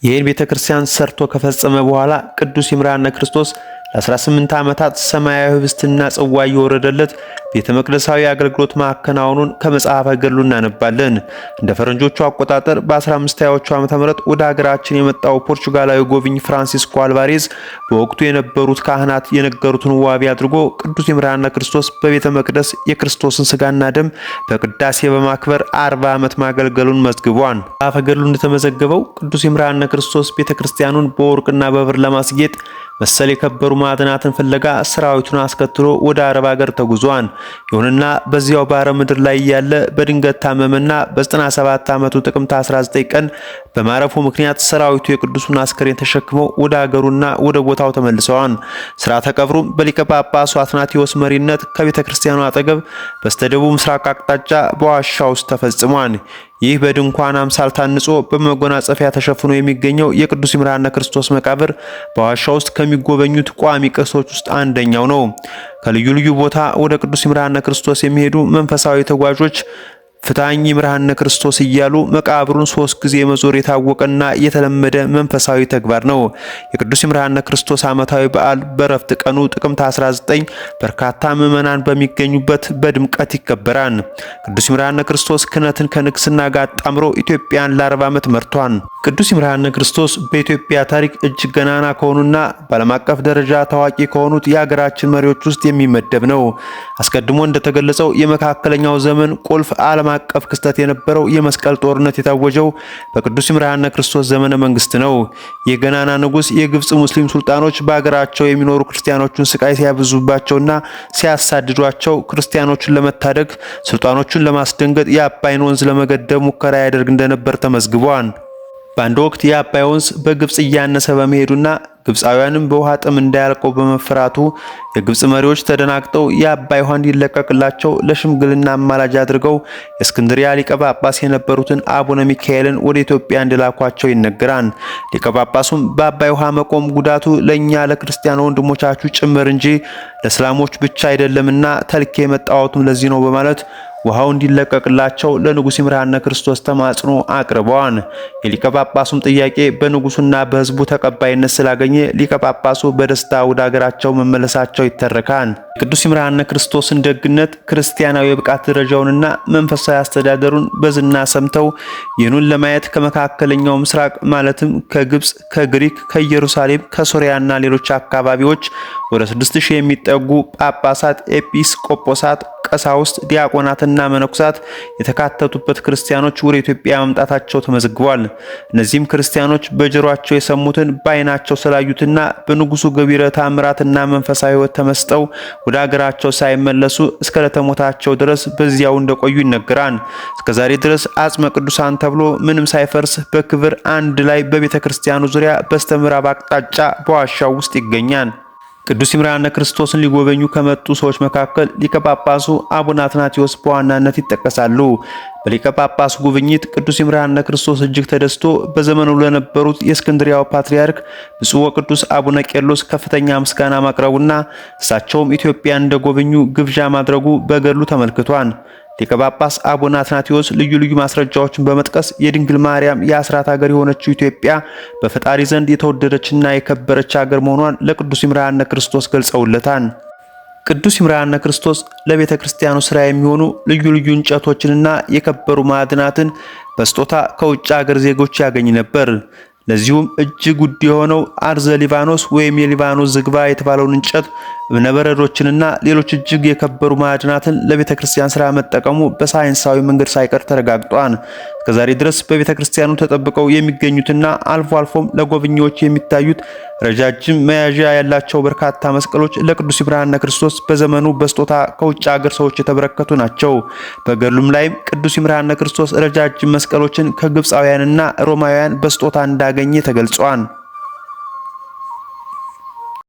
ይህን ቤተ ክርስቲያን ሰርቶ ከፈጸመ በኋላ ቅዱስ ይምርሐነ ክርስቶስ ለ18 ዓመታት ሰማያዊ ህብስትና ጽዋ እየወረደለት ቤተ መቅደሳዊ አገልግሎት ማከናወኑን ከመጽሐፈ ገድሉ እናነባለን። እንደ ፈረንጆቹ አቆጣጠር በ1520ዎቹ ዓመተ ምህረት ወደ ሀገራችን የመጣው ፖርቹጋላዊ ጎብኝ ፍራንሲስኮ አልቫሬዝ በወቅቱ የነበሩት ካህናት የነገሩትን ዋቢ አድርጎ ቅዱስ ይምርሐነ ክርስቶስ በቤተ መቅደስ የክርስቶስን ስጋና ደም በቅዳሴ በማክበር 40 ዓመት ማገልገሉን መዝግቧል። መጽሐፈ ገድሉ እንደተመዘገበው ቅዱስ ይምርሐነ ክርስቶስ ቤተክርስቲያኑን በወርቅና በብር ለማስጌጥ መሰል የከበሩ ማዕድናትን ፍለጋ ሰራዊቱን አስከትሎ ወደ አረብ ሀገር ተጉዟል። ይሁንና በዚያው በአረብ ምድር ላይ እያለ በድንገት ታመመና በ97 ዓመቱ ጥቅምት 19 ቀን በማረፉ ምክንያት ሰራዊቱ የቅዱሱን አስከሬን ተሸክመው ወደ ሀገሩና ወደ ቦታው ተመልሰዋል። ስርዓተ ቀብሩም በሊቀ ጳጳሱ አትናቴዎስ መሪነት ከቤተ ክርስቲያኑ አጠገብ በስተደቡብ ምስራቅ አቅጣጫ በዋሻ ውስጥ ተፈጽሟል። ይህ በድንኳን አምሳል ታንጾ በመጎናጸፊያ ተሸፍኖ የሚገኘው የቅዱስ ይምርሐነ ክርስቶስ መቃብር በዋሻ ውስጥ ከሚጎበኙት ቋሚ ቅርሶች ውስጥ አንደኛው ነው። ከልዩ ልዩ ቦታ ወደ ቅዱስ ይምርሐነ ክርስቶስ የሚሄዱ መንፈሳዊ ተጓዦች ፍታኝ ይምርሐነ ክርስቶስ እያሉ መቃብሩን 3 ጊዜ መዞር የታወቀና የተለመደ መንፈሳዊ ተግባር ነው። የቅዱስ ይምርሐነ ክርስቶስ ዓመታዊ በዓል በረፍት ቀኑ ጥቅምት 19 በርካታ ምዕመናን በሚገኙበት በድምቀት ይከበራል። ቅዱስ ይምርሐነ ክርስቶስ ክህነትን ከንግስና ጋር አጣምሮ ኢትዮጵያን ለ40 ዓመት መርቷል። ቅዱስ ይምርሐነ ክርስቶስ በኢትዮጵያ ታሪክ እጅግ ገናና ከሆኑና በዓለም አቀፍ ደረጃ ታዋቂ ከሆኑት የሀገራችን መሪዎች ውስጥ የሚመደብ ነው። አስቀድሞ እንደተገለጸው የመካከለኛው ዘመን ቁልፍ ዓለም አቀፍ ክስተት የነበረው የመስቀል ጦርነት የታወጀው በቅዱስ ይምርሐነ ክርስቶስ ዘመነ መንግስት ነው። የገናና ንጉስ የግብጽ ሙስሊም ሱልጣኖች በሀገራቸው የሚኖሩ ክርስቲያኖቹን ስቃይ ሲያበዙባቸውና ሲያሳድዷቸው ክርስቲያኖቹን ለመታደግ ሱልጣኖቹን ለማስደንገጥ የአባይን ወንዝ ለመገደብ ሙከራ ያደርግ እንደነበር ተመዝግቧል። በአንድ ወቅት የአባይ ወንዝ በግብጽ እያነሰ በመሄዱና ግብጻውያንም በውሃ ጥም እንዳያልቀው በመፍራቱ የግብጽ መሪዎች ተደናግጠው የአባይ ውሃ እንዲለቀቅላቸው ለሽምግልና አማላጅ አድርገው የእስክንድሪያ ሊቀ ጳጳስ የነበሩትን አቡነ ሚካኤልን ወደ ኢትዮጵያ እንዲላኳቸው ይነገራል። ሊቀ ጳጳሱም በአባይ ውሃ መቆም ጉዳቱ ለኛ ለክርስቲያን ወንድሞቻችሁ ጭምር እንጂ ለእስላሞች ብቻ አይደለምና ተልኬ የመጣሁትም ለዚህ ነው በማለት ውሃው እንዲለቀቅላቸው ለንጉስ ይምርሐነ ክርስቶስ ተማጽኖ አቅርበዋል። የሊቀ ጳጳሱም ጥያቄ በንጉሱና በሕዝቡ ተቀባይነት ስላገኘ ሊቀ ጳጳሱ በደስታ ወደ ሀገራቸው መመለሳቸው ይተረካል። የቅዱስ ይምርሐነ ክርስቶስን ደግነት፣ ክርስቲያናዊ የብቃት ደረጃውንና መንፈሳዊ አስተዳደሩን በዝና ሰምተው ይህኑን ለማየት ከመካከለኛው ምስራቅ ማለትም ከግብጽ፣ ከግሪክ፣ ከኢየሩሳሌም፣ ከሶሪያና ሌሎች አካባቢዎች ወደ 6000 የሚጠጉ ጳጳሳት፣ ኤጲስቆጶሳት፣ ቀሳውስት፣ ዲያቆናትና መነኩሳት የተካተቱበት ክርስቲያኖች ወደ ኢትዮጵያ መምጣታቸው ተመዝግቧል። እነዚህም ክርስቲያኖች በጆሯቸው የሰሙትን በዓይናቸው ስላዩትና በንጉሱ ገቢረ ተአምራትና መንፈሳዊ ሕይወት ተመስጠው ወደ አገራቸው ሳይመለሱ እስከ ዕለተ ሞታቸው ድረስ በዚያው እንደቆዩ ይነገራል። እስከዛሬ ድረስ አጽመ ቅዱሳን ተብሎ ምንም ሳይፈርስ በክብር አንድ ላይ በቤተ ክርስቲያኑ ዙሪያ በስተምዕራብ አቅጣጫ በዋሻው ውስጥ ይገኛል። ቅዱስ ይምርሐነ ክርስቶስን ሊጎበኙ ከመጡ ሰዎች መካከል ሊቀ ጳጳሱ አቡነ አትናቴዎስ በዋናነት ይጠቀሳሉ። በሊቀ ጳጳሱ ጉብኝት ቅዱስ ይምርሐነ ክርስቶስ እጅግ ተደስቶ በዘመኑ ለነበሩት የእስክንድሪያው ፓትርያርክ ብፁዕ ወቅዱስ አቡነ ቄርሎስ ከፍተኛ ምስጋና ማቅረቡና እሳቸውም ኢትዮጵያን እንደጎበኙ ግብዣ ማድረጉ በገድሉ ተመልክቷል። ሊቀ ጳጳስ አቡነ አትናቴዎስ ልዩ ልዩ ማስረጃዎችን በመጥቀስ የድንግል ማርያም የአስራት ሀገር የሆነችው ኢትዮጵያ በፈጣሪ ዘንድ የተወደደችና የከበረች ሀገር መሆኗን ለቅዱስ ይምርሐነ ክርስቶስ ገልጸውለታል። ቅዱስ ይምርሐነ ክርስቶስ ለቤተ ክርስቲያኑ ስራ የሚሆኑ ልዩ ልዩ እንጨቶችንና የከበሩ ማዕድናትን በስጦታ ከውጭ ሀገር ዜጎች ያገኝ ነበር። ለዚሁም እጅግ ውድ የሆነው አርዘ ሊባኖስ ወይም የሊባኖስ ዝግባ የተባለውን እንጨት፣ እብነበረዶችንና ሌሎች እጅግ የከበሩ ማዕድናትን ለቤተ ክርስቲያን ስራ መጠቀሙ በሳይንሳዊ መንገድ ሳይቀር ተረጋግጧል። እስከዛሬ ድረስ በቤተ ክርስቲያኑ ተጠብቀው የሚገኙትና አልፎ አልፎም ለጎብኚዎች የሚታዩት ረጃጅም መያዣ ያላቸው በርካታ መስቀሎች ለቅዱስ ይምርሐነ ክርስቶስ በዘመኑ በስጦታ ከውጭ ሀገር ሰዎች የተበረከቱ ናቸው። በገድሉም ላይም ቅዱስ ይምርሐነ ክርስቶስ ረጃጅም መስቀሎችን ከግብፃውያንና ሮማውያን በስጦታ እንዳገኘ ተገልጿል።